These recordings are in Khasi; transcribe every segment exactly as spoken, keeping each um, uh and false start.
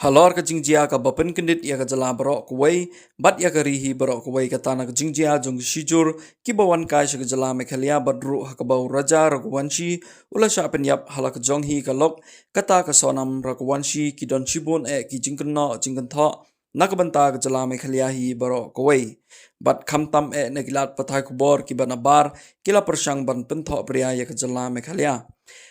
Halor ka jingjia kaba pynkyndit ïa ka jylla baroh kawei bad ïa ka ri hi baroh kawei, kata na ka jingjia jong ki shijur kiba wan kai sha ka jylla Meghalaya bad ruh ha kaba u Raja Raghuvanshi u la shah pynïap ha la ka jong hi ka lok, kata ka Sonam Raghuvanshi, ki don shibun eh ki jingkynnoh jingkynthoh na ka bynta ka jylla Meghalaya hi baroh kawei. Bad khamtam eh na ki lad pathai khubor kiba nabar ki la pyrshang ban pynthohbria ïa ka jylla Meghalaya.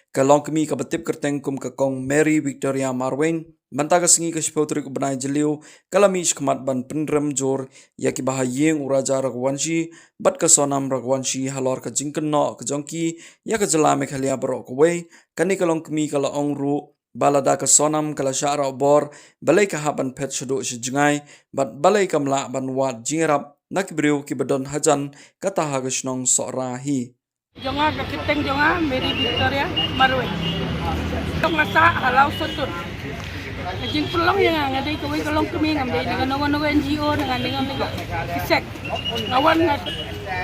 Ka longkmie kaba tip kyrteng kum ka Kong Mary Victoria Marwein, mynta ka sngi ka shiphew tarik u bnai Jylliew, ka la mih shakhmat ban pynrem jur ïa kiba ha ïing u Raja Raghuvanshi bad ka Sonam Raghuvanshi halor ka jingkynnoh ka jong ki ïa ka jylla Meghalaya baroh kawei. Kane ka longkmie ka la ong ruh ba lada ka Sonam ka la shah rah bor, balei ka hap ban phet shaduh sha jngai, bad balei kam lah ban wad jingïarap na ki briew kiba don hajan, kata ha ka shnong Sohra hi. Jong nga ka kyrteng jong nga Mary Victoria Marwein. Jong nga sah ha Lawsohtun. Ka jingpynlong ïa nga, nga dei kawei ka longkmie, ngam dei na kano kano ka N G O, na kano kano ka sek. Nga wan nga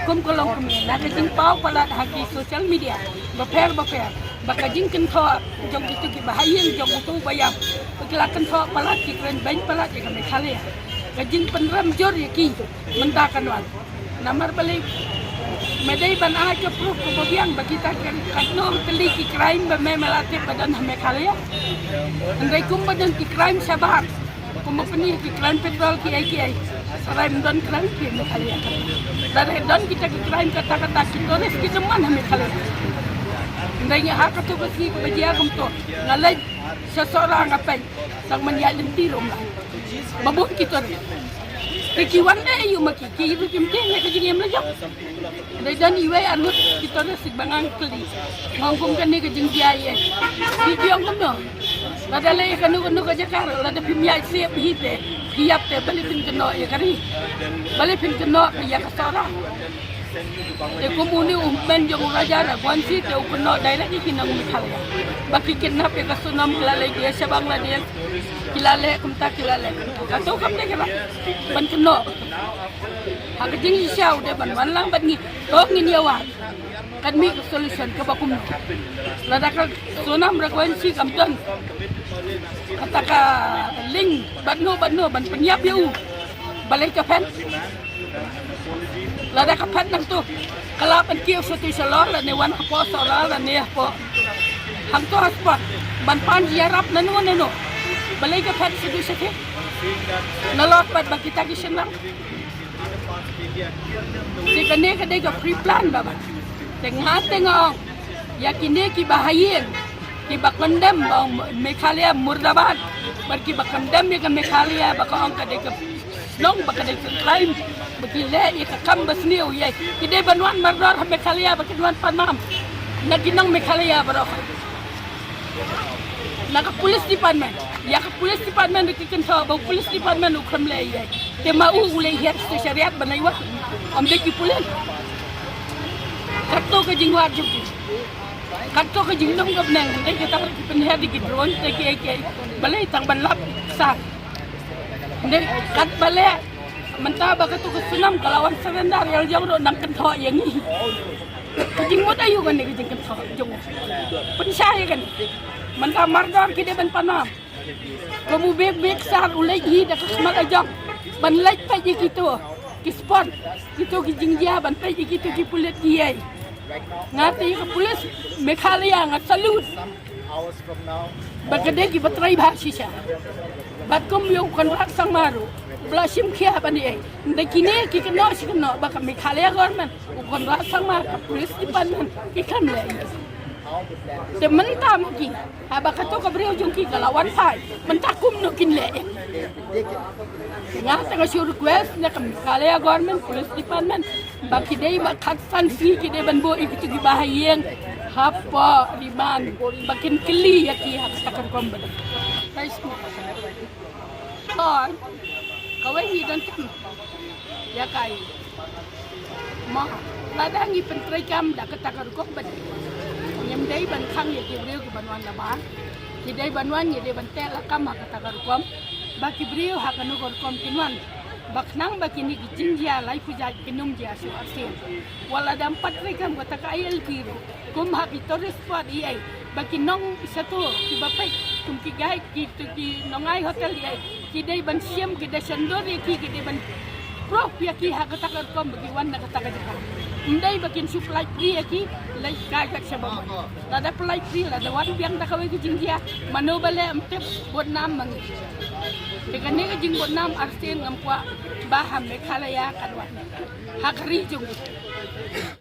kum ka longkmie, na ka jingpaw palat ha ki social media bapher bapher ba ka jingkynthoh jong kito kiba ha ïing jong uto u ba ïap, ba ki la kynthoh palat, ki kren beiñ palat ïa ka Meghalaya. Ka jingpynrem jur ïa ki mynta kan wan. Namar balei? Me dei ban ai ka proof kaba biang ba kita ki, katno tylli ki crime ba me, me la tip ba don ha Meghalaya. Hynrei kumba don ki crime shabar, kumba pyni ki crime patrol kiei kiei, sa dei don crime ki Meghalaya. Lada don kita ki crime kata kata, ki tourist kim wan ha Meghalaya. Hynrei ha kato ka sngi kaba jia kumto, nga leit sha Sohra nga peit, tang ban ïaid lynti ruh ym lah. Ba bun ki tourist. Te ki wan de aïu ma ki, ki ruh kim tieng ïa ka jingim la jong. Dei don iwei arngut ki tourist ba ngan kylli. Nga ong kum kane ka jingjia ïa ki, ki ong kumno? Lada leit kano kano ka jaka ruh, lada phim ïaid sep hi te, phi ïap te, balei phin kynnoh ïa ka ri? Balei phin kynnoh ïa ka Sohra? Te kum une u hynmen jong u Raja Raghuvanshi te u kynnoh direct ïa ki nong Meghalaya. Ba ki kidnap ïa ka Sonam, ki la leit ïa sha Bangladesh, ki la leh kumta, ki la leh kumta. Kato kam dei ka ban kynnoh. Ha ka jingshisha u dei ban wan lang bad ngi, to ngin ïa wad. Kan mih ka solution kaba kumno. Lada ka Sonam Raghuvanshi kam don kata ka link bad no bad no ban pynïap ïa u, balei ka phet? Lada ka phet nangto, ka lah ban kiew sha tu sha lor, lane wan hapoh Sohra, lane hapoh hangto ha spot ban pan ïarap nano nano. Balei ka phet sha tu sha tu? Nalor pat ba kita ki shynrang. Te kane ka dei ka pre-plan ba ba. Te nga te nga ong ïa kine kiba ha ïing, kiba condemn ba ong Meghalaya murdabad, bad kiba condemn ïa ka Meghalaya ba ka ong ka dei ka shnong ba ka dei ka crime, ba ki leh ïa ka kam ba sniew ïa ki dei ban wan mardor ha Meghalaya, ba ki wan pan mam na ki nong Meghalaya baroh. Na ka police department, ïa ka police department ki kynthoh ba u police department u khlem leh ïa. Te ma u u leh hiar sha shariat ban ai wa. Ym dei ki police. Kato ka jingwad jong ki. Kato ka jingdum ka bneng, dei kata ki pynhiar da ki drone, da ki, ki, balei tang ban lap sar. Dei kat balei mynta ba kato ka Sonam ka la wan surrender, ïa la jong ruh nang kynthoh ïa ngi. Ka jingmut aïu kane ka jingkynthoh jong u? Pynshai ïa kane. Mynta mardor ki dei ban pan mam. Kum u Bek Bek Sar u leit hi da ka khmat la jong ban leit peit ïa kito ki spot, kito ki jingjia, ban peit ïa kito ki pulit kiei. Nga te ka police Meghalaya nga salute. Ba ka dei kiba trei bha shisha. Bad kum ïa u Conrad Sangma ruh, u ba la shim khia ban ïa. Nda kine ki kynnoh shi kynnoh ba ka Meghalaya government, u Conrad Sangma, ka police department, ki khlem leh ïa. Te mynta ma ki, haba kato ka briew jong ki ka la wan phai, mynta kumno kin leh ïa. Nga te nga shu request na ka Meghalaya government, police department, ba ki dei ba khatsan sngi ki dei ban buh ïa kito kiba ha ïing hapoh remand, ba kin kylli ïa ki ha kata ka rukom ba dei. Or kawei ngi donkam ïa kaei? Ma lada ngi pyntreikam da kata ka rukom ba dei, ngim dei ban khang ïa ki briew ki ban wan na bar. Ki dei ban wan, ngi dei ban teh lakam ha kata ka rukom ba ki briew ha kano ka rukom kin wan. Ba khnang ba kine ki jingjia laiphew jait kin ym jia shuh arsien. Wat lada ym pat treikam kata ka I L P ruh, kum ha ki tourist spot ïa, Ba ki nong shato, ki ba peit kum ki guide, ki, ki nongai hotel ïa, ki dei ban shim, ki dei shandor ïa ki, ki dei ban proof ïa ki ha kata ka rukom ba ki wan na kata ka jaka. Ym dei ba kin shu pynlait free ïa ki, leit kai kat sha ba mon. Lada pynlait free, lada wan biang da kawei ka jingjia, mano ba leh ym tip, bad nam ma ngi. Te kane ka jingbad nam arsien ngam kwah ba ha Meghalaya kan wan. Ha ka ri jong ngi.